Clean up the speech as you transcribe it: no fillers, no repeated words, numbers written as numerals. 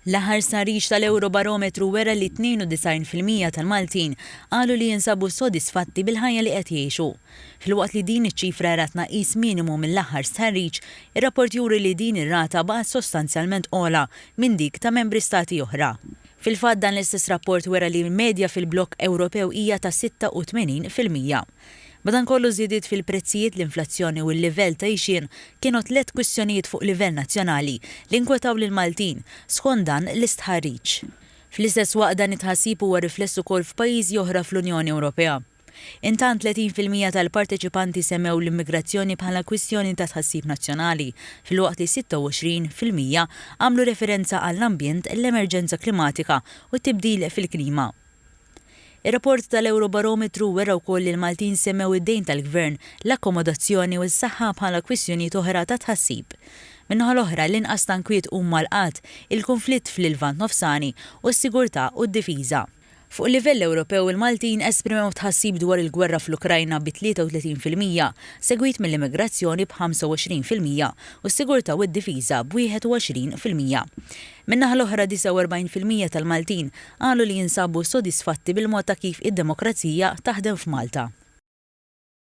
L-aħħar stħarriġ tal-Ewrobarometru wera li 92% tal-Maltin qalu li jinsabu sodisfatti bil-ħajja li qed jgħixu. Filwaqt li din iċ-ċifra ra tnaqqis minimu mill-aħħar stħarriġ, ir-rapport juri li din ir-rata baqgħet sostanzjalment ogħla minn dik ta' membri stati oħra. Fil-fatt dan l-istess rapport wera li l-medja fil-blokk Ewropew hija ta' 86%. Madankollu żidiet fil-prezzijiet, l-inflazzjoni u l-livell ta' għixien kienu tlett kwistjonijiet fuq livell nazzjonali li nkwetaw lill-Maltin, skont dan l-istħarriġ. Fl-istess waqt dan it-tħassib huwa rifless ukoll f'pajjiżi oħra fl-Unjoni Ewropea. Intant 30% tal-parteċipanti semmew l-immigrazzjoni bħala kwistjoni ta' tħassib nazzjonali, filwaqt li 26% għamlu referenza għall-ambjent, l-emerġenza klimatika u t-tibdil fil-klima. Ir-rapport tal-Ewrobarometru wera wkoll li l-Maltin semmew id-dejn tal-Gvern, l-akkomodazzjoni u s-saħħa bħala kwistjonijiet oħra ta' tħassib. Min-naħa l-oħra, l-inqas ta' nkwiet huma l-qgħad, il-kunflitt fl-Lvant Nofsani u s-sigurtà u d-difiża. Fuq livell Ewropew, il-Maltin esprimew tħassib dwar il-gwerra fl-Ukrajna bi 33%, segwit mill-immigrazzjoni b'25% u s-sigurtà u d-difiża b'21%. Min-naħa l-oħra, 49% tal-Maltin qalu li jinsabu sodisfatti bil-mod ta' kif id-demokrazija taħdem f'Malta.